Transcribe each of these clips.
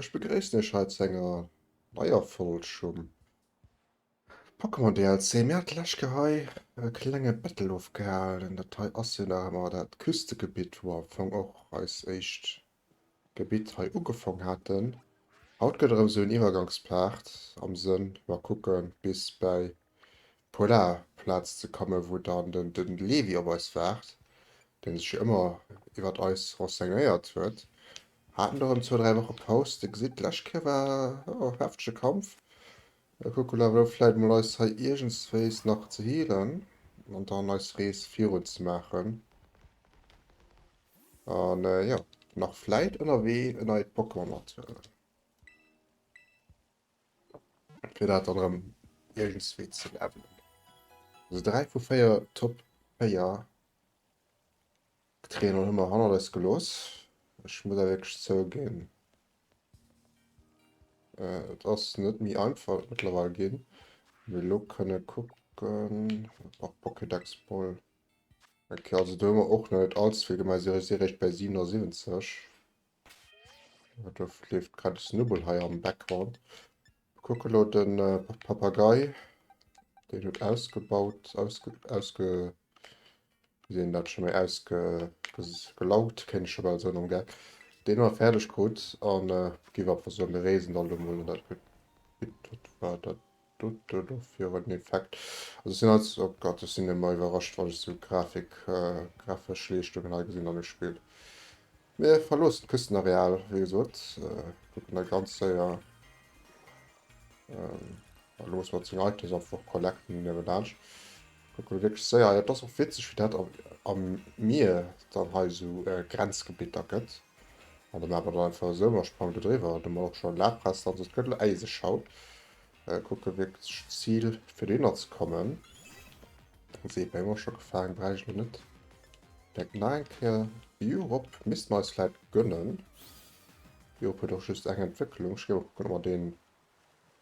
Ech begréissen iech hei zu enger neier Folg vum Pokémon DLC. Mir haten d'lescht Kéier hei e klenge Battle ofgehalen. Dat hei ass jo nach ëmmer dat Küstegebitt, wou am Fong och eis éischt Gebitt hei ugefong haten. Haut gëtt erëm esou en Iwwergangspart am Sënn, mer kucken bis bäi Polarplaz ze kommen, wou dann den Levi op eis waart, deen sech jo ëmmer iwwert eis renseignéiert huet. Haten do erëm zwou, dräi Woche Paus. Dir gesitt, d'lescht Kéier war jo e heftege Kampf. Mir kucke elo vläit mol eis hei iergendswéis nach ze healen an dann eis Rees virun ze maachen. An jo, nach vläit ënnerwee en neit Pokémon mathuelen. Fir dat dann erëm iergendswéi ze levelen. Also 3 vu 4 Top 4 Trainer hu mer hannert eis gelooss. Ech muss awer wierklech zouginn, et ass net méi einfach mëttlerweil ginn. Mee elo kënne kucken, och Pokédex voll. Okay, also do hu mer och nach net allze vill gemaach, si si eréischt bei 77. Do leeft grad de Snubbull hei am Background. Kucke lo den Papagei. Deen huet ausgebaut, ausge, ausge, wéi seet een dat scho méi, ausge, gelaugt, kéint ech scho bal soen am Gag. Deen hu mer fäerdeg krut an gi einfach soen, mir reesen da lo mol an dat Gebitt. Wat war dat dote do fir en Effekt? Also ech sinn als, oh Gott, ech sinn ëmmer iwwerrascht, wann ech esou Grafik, grafesch Leeschtungen hei gesinn an dem Spill. Mir verloossen d'Küstenareal, wéi gesot, kucken da ganz séier. Da loosse mer zu Items einfach collecten, niewelaanscht. Kucken wir wierklech séier. Et ass och witzeg, wéi dat am Mier dann hei esou Grenzgebitter gëtt. An da maache mer dann einfach esou, mer sprangen do driwwer. Do hu mer och scho Lapras dann, also et gëtt elo äiseg haut. Kucke wierklech d'Zil, fir dohinner ze kommen. Seet bei mer scho gefaangen, brauch ech elo net. Denken nach eng Kéier Europe misste mer eis vläit gönnen. Europe huet och just eng Entwécklung. Ech géif och kucken, ob mer deen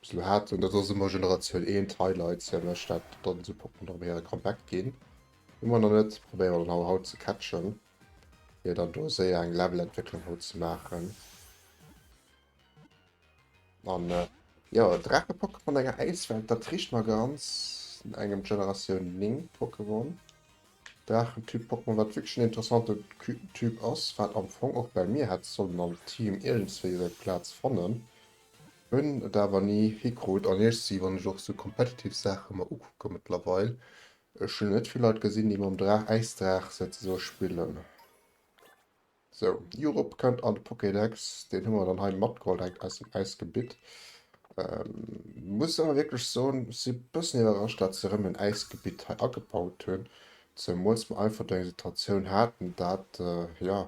bis elo haten. Dat ass ëmmer Generatioun 1 Highlights fir mech, dat dann esou Pokémon erëm hire Comeback ginn. Hu mer nach net. Probéiere mer dann haut ze catchen, fir dann do séier eng Levelentwécklung haut ze maachen. An jo, Draache-Pokémon enger Äiswelt, dat richt mer ganz no engem Generatioun 9 Pokémon. Draachentyp Pokémon, wat wierklech en interessante Typ ass, wat am Fong och bei mir hätt sollen am Team iergendswéi seng Plaz fannen. Hunn et awer ni hikrut an iergsi wann ech och sou competitive Saache mer ukucke mëttlerweil, ech hunn net vill Leit gesinn, déi mam Draach, Äisdraach souzesoe spillen. Sou, Europe kënnt an de Pokédex. Deen hu mer dann hei matgeholl direkt aus dem Äisgebitt. Muss awer wierklech soen, ech si bëssen iwwerrascht, dat se erëm en Äisgebitt hei agebaut hunn, zemools mer einfach do eng Situatioun haten, dat, jo,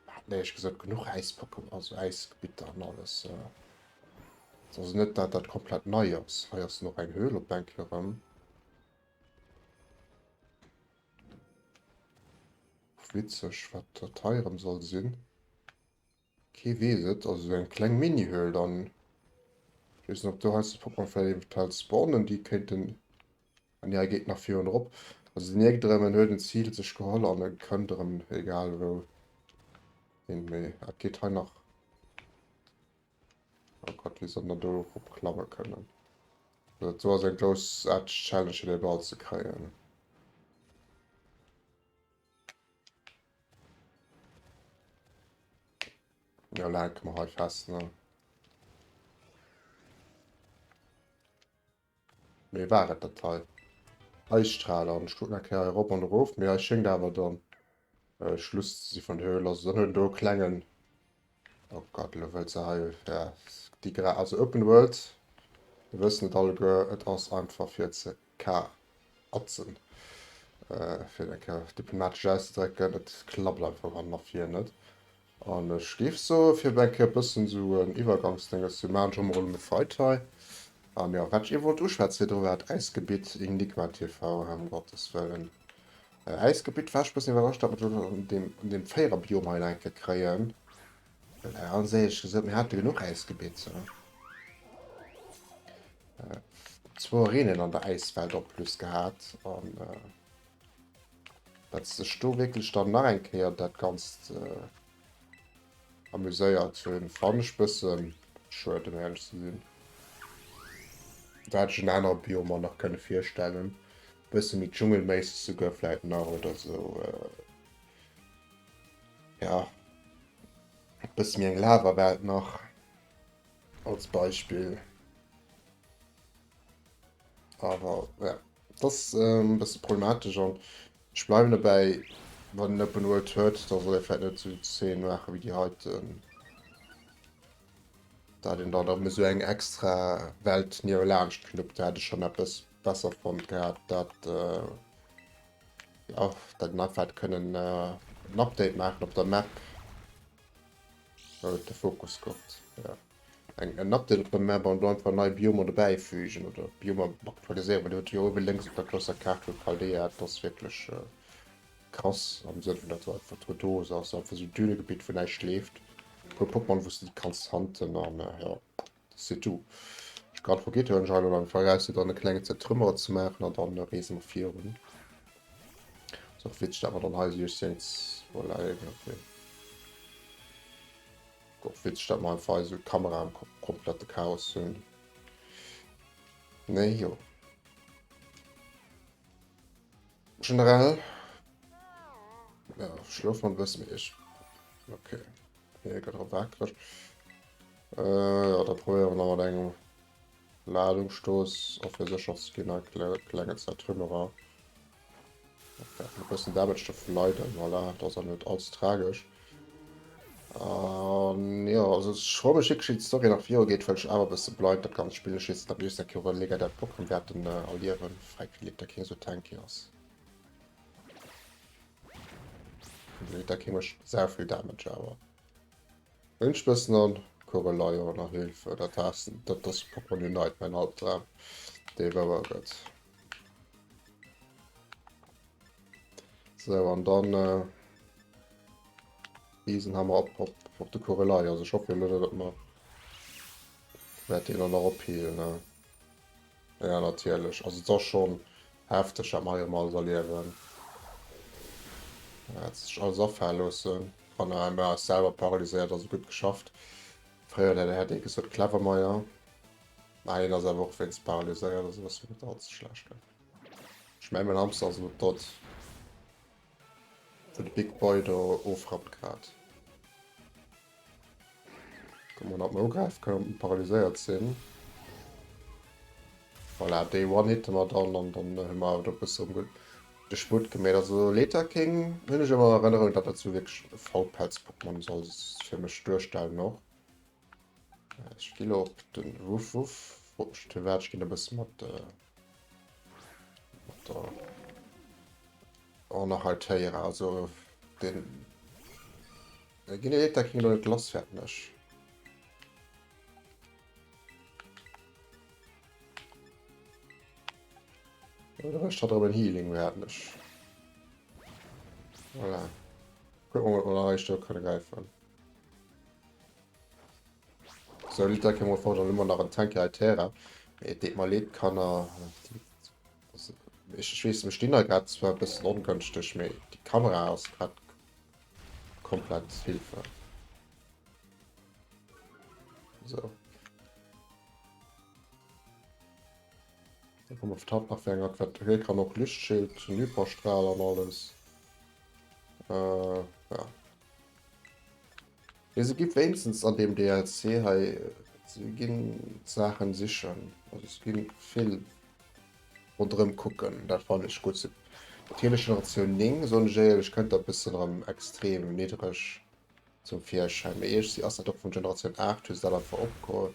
mer haten éierlech gesot genuch Äispokémon, also Äisgebitter an alles. Et ass also net, dat dat komplett nei ass. Hei ass nach eng Höhl op eng Kéier erëm. Witzeg, wat dat hei erëm soll sinn. Kee weess et. Also esou eng kleng Mini-Höhl dann. Ech weess net, ob do heiansdo Pokémon vläicht eventuell spawnen, déi kéinten. Ah nee, hei geet nach virun erop. Also den Jäger erëm, en huet en Zil sech geholl an e kënnt erëm egal wou hin. Mee et geet hei nach. Oh Gott, wéi soll en dann do eropklamme kënnen? Dat do ass eng groussaarteg Challenge fir dee Ball ze kréien. Ja, lenke mer hei fest, ne? Mee war et dat hei? Eisstrahler an ech kucken eng Kéier erop an erof, mee hei schéngt awer dann äh, Schluss ze si vun der Höhle. Also dann huet en do e klengen Oh Gott, elo wëllt se hei ja, déi Gra also Open World, mir wëssen et alleguer, et ass einfach fir ze katzen. Äh, fir eng Kéier diplomatesch auszedrécken, et klappt einfach hannen a vir net. An ech géif soen, fir eng Kéier e bëssen esou en Iwwergangsdénges ze maachen, ech hu mer elo méi Freit hei. An jo, wat ech ier wollt uschwätzen virdru war d'Äisgebitt Enigma TV, ëm Gottes Wëllen. Äisgebitt war ech e bëssen iwwerrascht, datt mer do an deem, an deem Véiererbiom hei nach eng Kéier kréien. Well ganz éierlech gesot, mir hate genuch Äisgebitt. Zwou Arenen an der Äiswelt en plus gehat an. Dat sech do wierklech dann nach eng Kéier dat Ganzt. Amuséiert hunn. Fannen ech bëssen schued em éierlech ze sinn. Do hätt ech en anere Biom mer nach kënne virstellen. Bësse méi dschungelméisseg souguer vläit nach oder sou. Ja bësse méi eng Lavawelt nach als Beispill. Awer ja, dat ass e bësse problematesch an ech bleiwen dobäi, wann een Open World huet, da soll ee vläicht net esou Szenen maache wéi déi heiten, dat een dann erëm esou eng extra Welt niewelaanscht knuppt. Do hätt ech schonn eppes besser fonnt gehat, dat ja, dat een einfach hätt kënnen en Update maachen op der Map, wou et de Fokus gëtt, ja. Eng en Update op der Map an do einfach nei Biomer dobäifügen oder Biomer aktualiséieren, well dir hutt jo uewe lénks op der grousser Kaart vun Paldea, dat ass wierklech krass am Sënn vun dat do einfach d'Redos ass, einfach esou Dünegebitt wou näischt leeft, puer Pokémon wou s de déi kanns hunten an jo c'est tout. Ech grad vergeet hunn ech hei elo am Vergleich fir dann e klenge Zertrümmerer ze maachen an dann reese mer virun. Ass och witzeg dat mer dann hei esou just voilà okay. Och witzeg dat mer einfach esou d'Kamera am komplette Chaos hunn. Nee jo. Generell ja, schlof man bëssen mee ech okay. Hie gëtt erëm wakereg. Äh, ja, da probéiere mer nach mat engem Ladungsstoß och fir sécher ze ginn, e klenge Zertrümmerer. E bëssen Damage ze verleiden, voilà, dat ass awer net allze tragesch. An jo, also ech freue mech wierklech, wéi d'Story nach virugeet, well ech awer e bësse blind dat Ganzt spillen. Ech weess net, ob mir just eng Kéier och e legendäert Pokémon wäerten erliewen, fräi wéi de King esou tanky ass. De Lita King mécht sau vill Damage awer. Ech bëssen an Corellaion nach Hilfe, dat ass dat ass Pokémon Unite mäin Albdram, dee wouer gëtt. Sou an dann äh, Riesenhammer op, op, op de Corellai. Also ich hoffe elo dat mer wäert deen dann nach opheelen. Ne? Ja natierlech, also et ass schonn hefteg wat mer hei ëmmer alles erliewen. Hat sech alles afale loossen an er ass selwer paralyséiert, also gutt geschafft. Fréier hätt ee gesot clever Meier. Mä hien ass awer och wéinst paralyséiert, also ass jo net all ze schlecht. Ech mengen mein Hamster ass elo dott. Wou de Big Boy do ofrappt grad. Kann man dat mal ugreifen können, ob wir paralyséiert sinn. Voilà, Day One hitte mer dann an dann hu mer awer do e bësse de Sputt gemeet. Also Leta King hunn ech ëmmer an Erënnerung, datt dat sou wierklech e Faulpelz-Pokémon soll fir mech duerstellen och. Ech gi lo op den Wuff Wuff. Frot mech net firwat, ech ginn e bësse mat mat der oh nach Alteira, also den ginn Leta King lo net lass fäerten ech. Oder ech hat erëm en Healing wäerten ech. Voilà. Kucken wir, ob wir nach eréischt do kënne gräifen. So, Lita kënne mer fort, dann hu mer nach en Tanky Altera. Mee et deet mer leed, Kanner. Ech weess, mir stinn da grad zwar e bëssen ongënschteg, mee déi Kamera ass grad komplett Hilfe. So. Da kommen wir auf nach fir eng Advert. Hie kann och Lichtschild, Hyperstrahl an alles. Äh, ja. Mee se gi wéinstens an deem DLC hei, se ginn Saachen sichen. Also se ginn vill ronderëm kucken. Dat fannen ech gutt. Natierlech Generatioun 9, soen ech éierlech, kënnt da e bëssen erëm extrem niddreg zum Virschäin. Mee iergendwéi ass dat och vun Generatioun 8, hu se dat einfach opgeholl,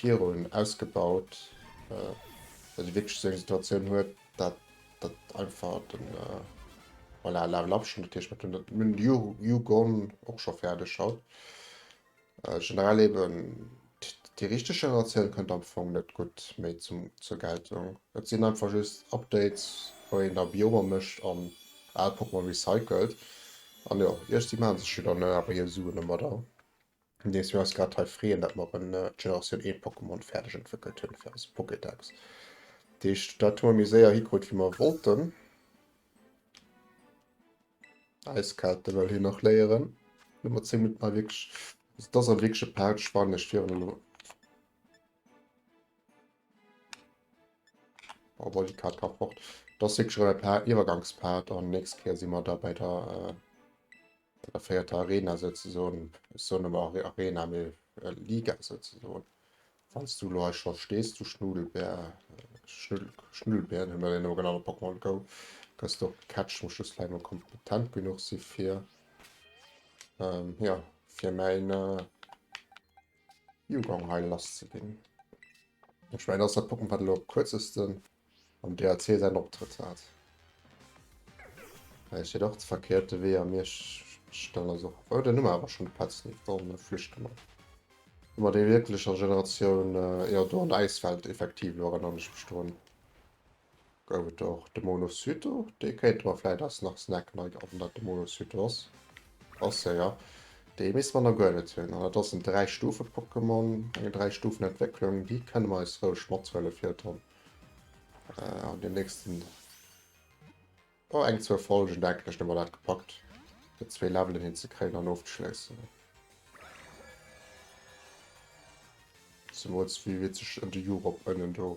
virun ausgebaut, datt ee wierklech esou eng Situatioun huet, dat dat einfach den voilà, Level Up schon natierlech mat dem Yugon och scho fäerdeg haut. Generell eben déi richteg Generatioun kënnt am Fong net gutt méi zum zur Geltung. Et sinn einfach just Updates wou een da Biomer mécht an al Pokémon recycelt. An jo, iergendwéi maache sech jo dann awer hir Suen domadder. Andeems mir eis grad hei freeën, datt mer en Generatioun 1 Pokémon fäerdeg entwéckelt hunn fir eise Pokédex. Dat heescht, dat hu mer méi séier hikrutt, wéi mer wollten. Äiskälte wëll hien nach léieren. Elo mat 10 Minutten hei wierklech. Also, dat ass awer wierklech e Part, ech warnen iech virun elo. Obwohl die Karte ka fort. Dat ass wierklech erëm e Part, Iwwergangspart an nächst Kéier si mer da bei der, äh, bei der véierter Arena souzesoen. Ech soen ëmmer Arena, mee äh, Liga souzesoen. Wann s du elo hei scho stees, du Schnudelbär, Schnuddel, Schnuddelbär, hunn mer deen ëmmer genannt op Pokémon Go, gëss du och gecatcht, muss just vläicht mol kompetent genuch si fir, ähm, ja, fir mäin äh, Yugong hei lass ze ginn. Ech mengen, dat ass dat Pokémon, wat elo am kuerzesten am DLC säin Optrëtt hat. Hei steet och de verkéierte Wee a mir stellen eis och. Oh, den hu mer awer schonn de Petzniff, dann flüchte mer. Hu mer dee wierklech a Generatioun, jo do an der Äiswelt effektiv, elo erënneren ech mech drun, gouf et och de Monocyto, dee kéinte mer vläit eis nach snacken, hei, ob dat de Monocyto ass. Ass e, jo. Dee misste mer nach guer net hunn. An dat ass en Dräi-Stufe-Pokémon, eng Dräi-Stufen-Entwécklung, déi kënne mer eis roueg mathuele fir dann an den nächsten Oh, eng, zwou Folgen, denken ech, hu mer dat gepackt, fir zwee Levelen hinzekréien an ofzeschléissen. Zemools wéi witzeg en de Jurop ënnen do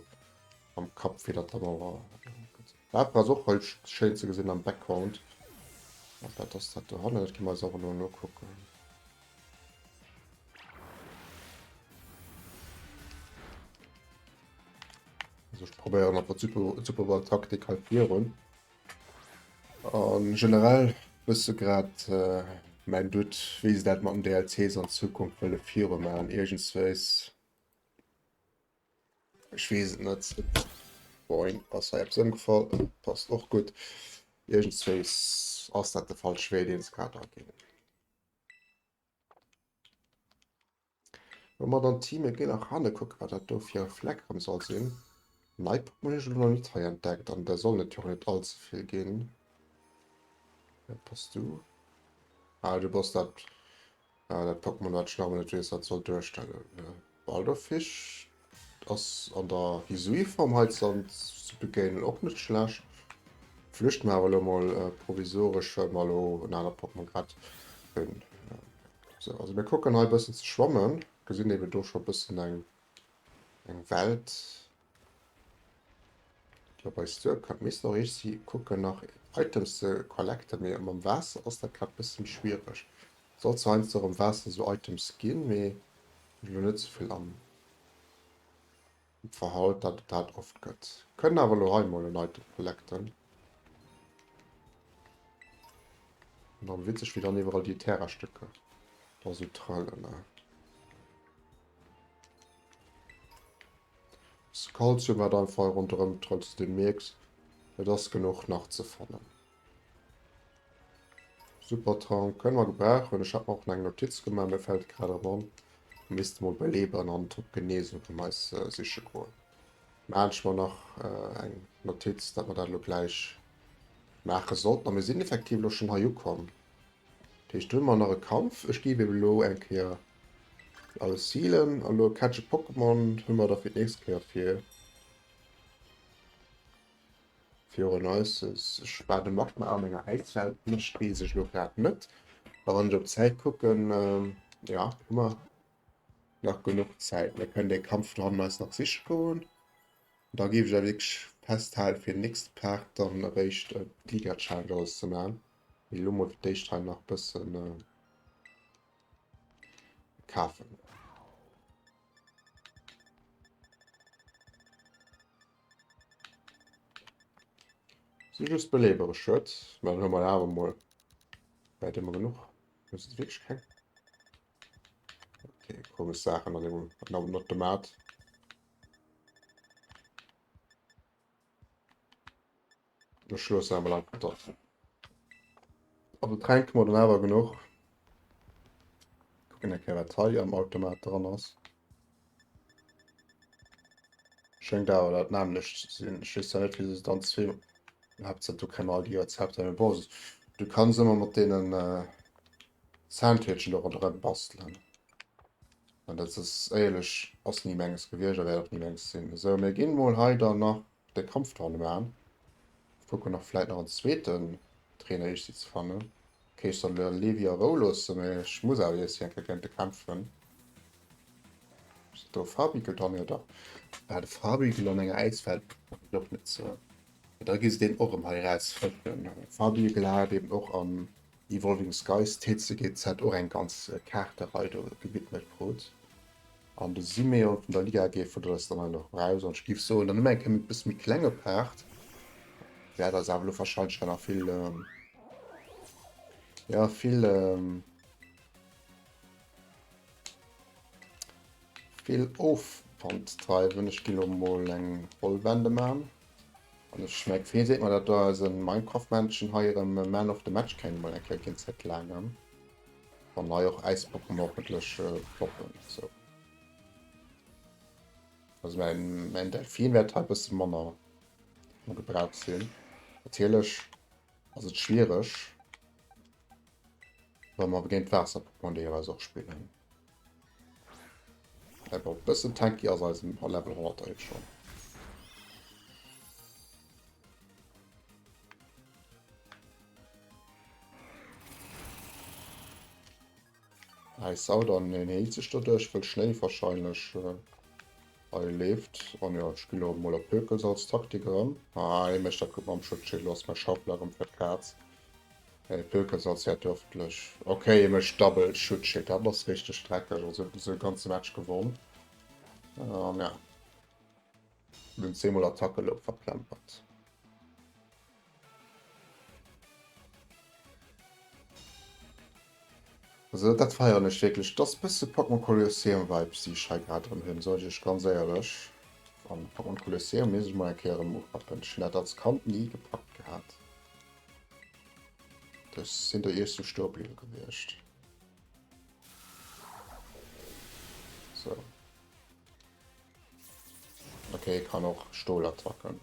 am Kapp widder der Mauer gëtt. Lapra ass och hei schéin ze gesinn am Background. An wat ass dat dohannen? Dat gi mer eis och elo nokucken. Also ech probéieren einfach d'Super Superball-Taktik hei virun. An generell bësse grad äh, mäin Doute, wéi se dat mat den DLCs an Zukunft wëlle viru maachen. Iergendswéis, ech weess et net. Boing, ass hei eppes ëmgefall. Passt och gutt. Iergendswéis ass dat de falsche Wee, deen se grad aginn. Wa mer dann Team, mir ginn nach hanne kucken, wat dat do fir e Fleck erëm soll sinn. Nei Pokémon hunn ech elo nach net hei entdeckt an der sollen et jo och net all ze vill ginn. Wat bass du? Ah, du bass dat, ah, dat Pokémon, wat ech nach ëmmer net weess, wat soll duerstellen. Baldorfish ass an der Hisui-Form hei ze begéinen, och net schlecht. Flüchte mer awer elo mol provisoresch, well mer elo en anert Pokémon grad hunn. So, also mir kucken hei bëssen ze schwammen. Gesinn eben do scho bëssen eng eng Welt, déi op eis duerkënnt. Missten och eescht kucken nach Items ze collecten, mee mam Waasser ass dat grad bëssen méi schwiereg. Soll zwar heiansdo och am Waasser sou Items ginn, mee hunn ech elo net souvill am Verhalt, dat et dat oft gëtt. Kënnen awer elo hei mol en Item collecten. An dann witzeg, wéi dann iwwerall déi Terra-Stücke da sou trëllen. Ne? Das Kalzium, wat einfach ronderëm trëllt, du mierks, et ass genuch nach ze fannen. Supertrank kënne mer gebrauchen. Ech hat mer och nach eng Notiz gemaach, mir fält grad erëm an. Mir misste mol Belebern an Top Genesung erëm eis siche goen. Maachen ech mer nach eng Notiz, dat mer dat elo gläich maache sollten. A mir sinn effektiv elo schonn hei ukomm. Dat heescht, do hu mer nach e Kampf. Ech géif eben elo eng Kéier alles healen. A lo Catch a Pokémon hu mer da fir d'nächst Kéier fir. Virun eis. Ech war de Magma an enger Äiswelt mécht, weess ech elo grad net. A wann ech op d'Zäit kucken, jo, hu mer nach genuch Zäit. Mir kënnen dee Kampf do hannen eis nach siche goen. An da géif ech awer wierklech festhalen, fir nächste Part dann eréischt d'Liga Challenge alles ze maachen. Mee elo mol fir d'éischt hei nach bëssen kafen. Si just beleberesch schued, mä dann hu mer awer mol wäit ëmmer genuch. Hues du wierklech keng? Okay, komesch Saachen an dem an Automat. Ech loossen awer einfach da. Also Tränk hu mer dann awer genuch. Kucken eng Kéier wat hei am Automat dran ass. Schéngt awer dat nämmlecht ze sinn. Ech weess zwar net wéi se dann zwee Haaptsaach do kréie mer all déi Rezepter. Mee bon, du kanns ëmmer mat deenen Sandwichen do ronderëm bastelen. An dat ass éierlech ass ni menges gewiescht a wäert och ni menges sinn. Esou, mir ginn mol hei dann nach de Kampf dran maachen. Kucken nach vläit nach en zweeten Trainer Ichsi ze fannen. Okay, ech soll de Levi a Rou loossen, mee ech muss awer iech eng Kéier géint e kämpfen. Ass do e Farbigel dran? Jo dach. War de Farbigel an enger Äiswelt? Ech och net sou. Da gi se deen och erëm hei erausfëschen. Farbigel hat eben och an Evolving Skies TCGZ och eng ganz Kaarterei do gewidmet krut. An de Simeon vun der Liga geet vun eis dann hei nach eraus. An ech géif soen, dann hu mir eng Kéier e bësse méi klenge Part. Wäert eis awer elo warscheinlech dann nach vill, ja, vill, vill Ofwand dreiwen. Ech ginn elo mol eng Rollwende man. An ech merk, wéi seet mer dat do, eise Minecraft-Männchen hei erëm Man of the Match kéint mol eng Kéier ginn, Zäit laangem. Wann hei och Äis-Pokémon hoffentlech ploppen. Sou. Also mäin, mäin Delfin wäert hei e bësse manner am Gebrauch sinn. Natierlech ass et schwiereg, wa mer géint Waasser-Pokémon deelweis och spillen. Awer e bëssen tanky ass eisen Level 100 jo schonn. Äis Saudern en heelt sech doduerch, wëll Schnéi wahrscheinlech hei leeft. An jo, ech ginn elo mol op Pökels als Taktik erëm. Ah, hie mécht dat gutt mam Schutzschild, elo ass mäi Schaufler erëm fir d'Kaz. Pökelsalz wäert hoffentlech. Ok, hie mécht Double Schutzschild, dat ass richteg dreckeg. Also huet esou e ganze Match gewonn. An ja, den zweemol Attacke elo verplempert. Also dat feieren ech wierklech. Dat ass bësse Pokémon Colosseum Vibes, déi ech hei grad erëm hunn, soen ech iech ganz éierlech. An Pokémon Colosseum misst ech mol eng Kéier erëm urappen. Ech hunn dat als Kand ni gepackt gehat. Ech sinn do iech sou stoe bliwwe gewiescht. So. Okay, kann och Stolattacken.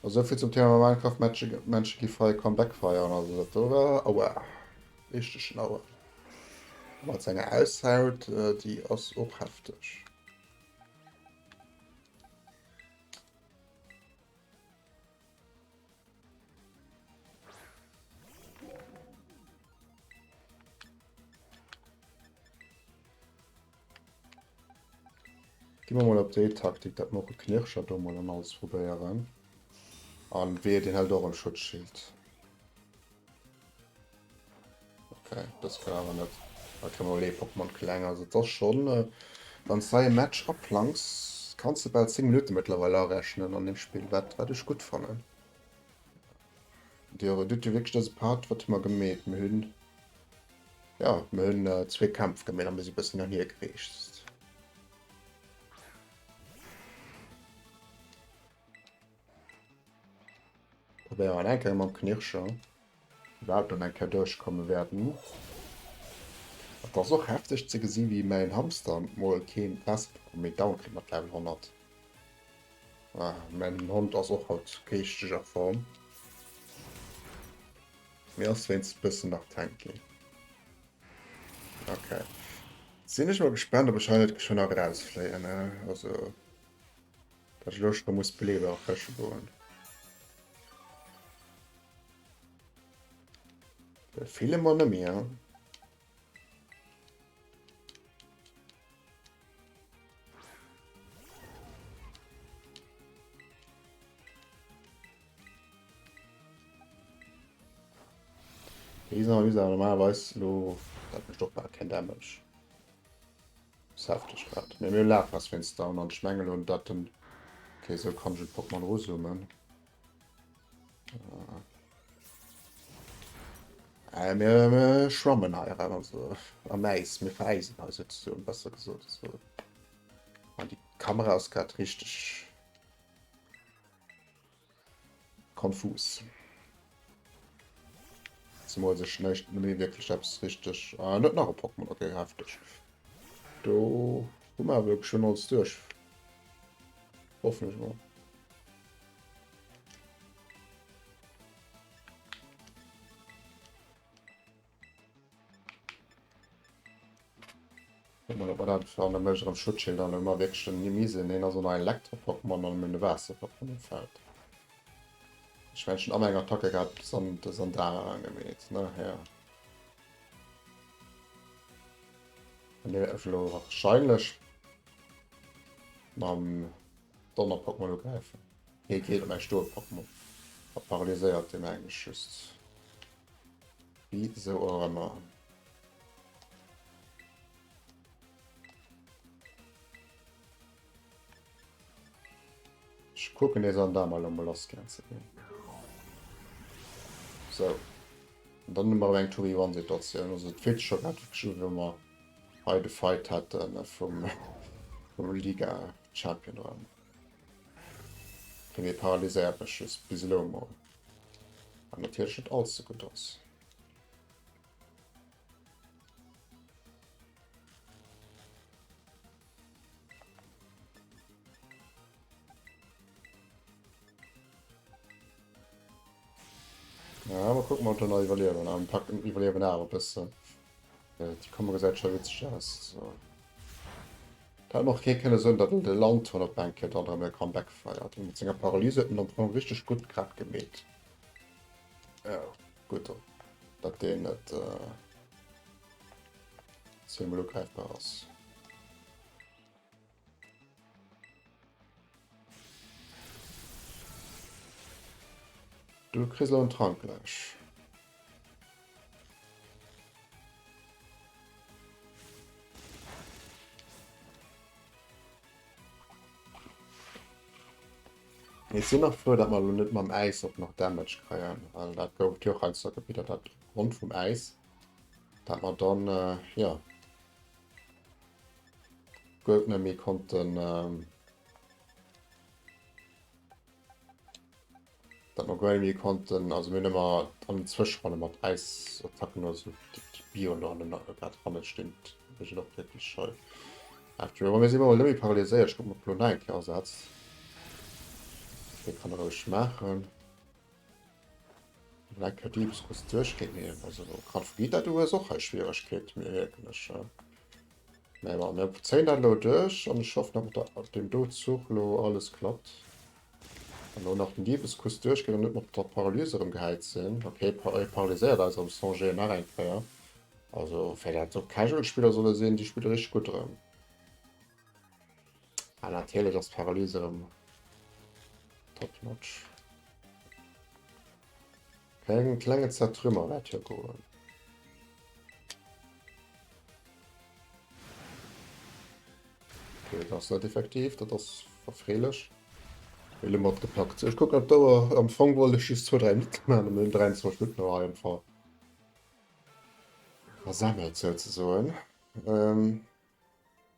Also so viel zum Thema Minecraft Matche Menschen gi frei Comeback feiern. Also dat do war aua. Richteg aua. Mat senger Aushaut, äh, déi ass och hefteg. Gi mer mol op déi Taktik, dat mer och e Knirscher do mol an alles probéieren. An wee, deen hält och en Schutzschild. Okay, das kann awer net. Da kréie mer mol ee Pokémon kleng. Also et ass schonn, wann s de hei e Match aplangs, kanns de bal 10 Minutte mëttlerweil arechnen an deem Spill, wat wat ech gutt fannen. Dir hutt jo wierklech dëse Part, wat hu mer gemeet? Mir hunn, jo, mir hunn zwee Kämpf gemeet a mir si e bëssen hin an hier gereest. Probéieren eng Kéier mam Knirscher. Iwwerhaapt dann eng Kéier duerchkomme wäerten. Et ass och hefteg ze gesi wéi mäin Hamster mol keen Waasserpokémon méi down kritt mat Level 100. Ah, mäin Hond ass och haut richteg a Form. Mee ass wéinst bëssen nach tanky. Okay. Sinn ech mol gespannt, ob ech hei net geschwënn nach erausfléien. Also. Dat ech elo scho muss Bléiwer fësche goen. Vill ëmmer net méi, hein? Déi sinn awer normalerweis elo, dat mécht och bal keen Damage. Ass hefteg grad. Mee mir hu Lapras wéinst down an ech mengen elo dat den. Okay, sou kann ech un d'Pokémon eruzoomen. Äh, mir, mir schwammen hei erëm, also am Äis, mir veräisen eis sozusagen, besser gesot. So. An déi Kamera ass grad richteg Konfus. Zemools ech näischt méi wierklech eppes richteg. Ah, net nach e Pokémon, okay, hefteg. Do hu mer awer wierklech schon alles duerch. Hoffen ech mol. Guck mal, ob wir dat an der Mëcht erëm Schutzschild an hu mer wierklech den Nimisen, deen ass och nach Elektro-Pokémon an e Waasser-Pokémon um Feld. Ech mengen, ech hunn all meng Attacke grad de Sandara angemeet, ne? Ja. An dee wäert mech elo warscheinlech mam Donner-Pokémon ugräifen. Hie geet op mäi Stol-Pokémon. A paralyséiert dee mengen ech just. Wéi sou och ëmmer. Ech kucken nees an da mal emol lass gern ze ginn. So. An dann hu mer eng 2v1-Situatioun. Also et fillt sech scho grad wierklech u wéi wa mer hei de Fight hätten vum, vum Liga Champion Run. Okay, mee paralyséiert mech just bis elo emol. Wat natierlech net allze gutt ass. Ja, mal gucken, ob wir noch überleben. Am Pack überleben awer bëssen. Äh, déi Kamera gesäit scho witzeg aus. So. Da hat och kee kënne soen, datt de Lanturn op eng Kéier dann erëm e Comeback feiert. Mat senger Paralyse huet en am Fong richteg gutt grad gemeet. Ja, gutt, datt deen net äh, zehnmol ugräifbar ass. Du kriss elo en Trank gläich. Ech sinn nach frou, datt mer elo net mam Äis och nach Damage kréien, well dat gouf et jo och heiansdo gebiddert, dat opgrond vum Äis, dat mer dann, jo, guer net méi konnten, dat mer guer net méi konnten, also mir hunn ëmmer an den Zwëschronne mat Äisattacken oder sou déi Bioen do hannen grad hanne stinn, mécht een och wierklech schei. Heftig. Mee mir si mol net méi paralyséiert, ech kucken, ob elo nach eng Kéier asetzt. Okay, kann e roueg maachen. Lecker Diebeskuss duerchgeet mir also grad vu Gita du hues och hei Schwieregkeet mir mierken ech Mä bon, mir zéien dat elo duerch an ech hoffen datt mat deem do Zuch elo alles klappt. An elo nach den Diebeskuss duerchgeet an net mat der Paralyse erëm gehäit sinn. Okay, e paralyséiert eis erëm Songé nach eng Kéier. Also fir dat och Casual Spiller solle sinn, déi spille richteg gutt erëm. Ah, natierlech ass d'Paralyse erëm top notch. Keng klenge Zertrümmer wäert hier goen. Okay, dat ass net effektiv, dat ass erfreelech. Mir elo mat gepackt. Ech kucken op d'Auer. Am Fong wollt ech just 2, 3 Minutten maachen, mir hunn 23 Minutten hei am Fall versemmelt souzesoen. Ähm,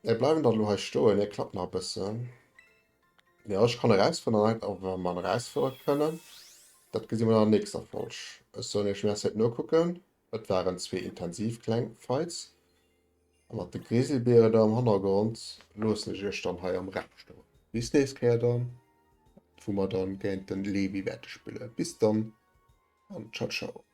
Mir bleiwen dann elo hei stoen, hie klappt nach e bëssen. Jo, ech kann erausfuerderen, ob mer en erausfuerdere kënnen, dat gesi mer an der nächster Folg. Ech soen iech Merci fir d'Nokucken. Et waren zwee intensiv kleng Fights. A mat de Grizzlybiere do am Hannergrond loossen ech iech dann hei am Raum stoen. Bis nächst Kéier dann, wou mer dann géint den Levi wäerte spillen. Bis dann an ciao ciao.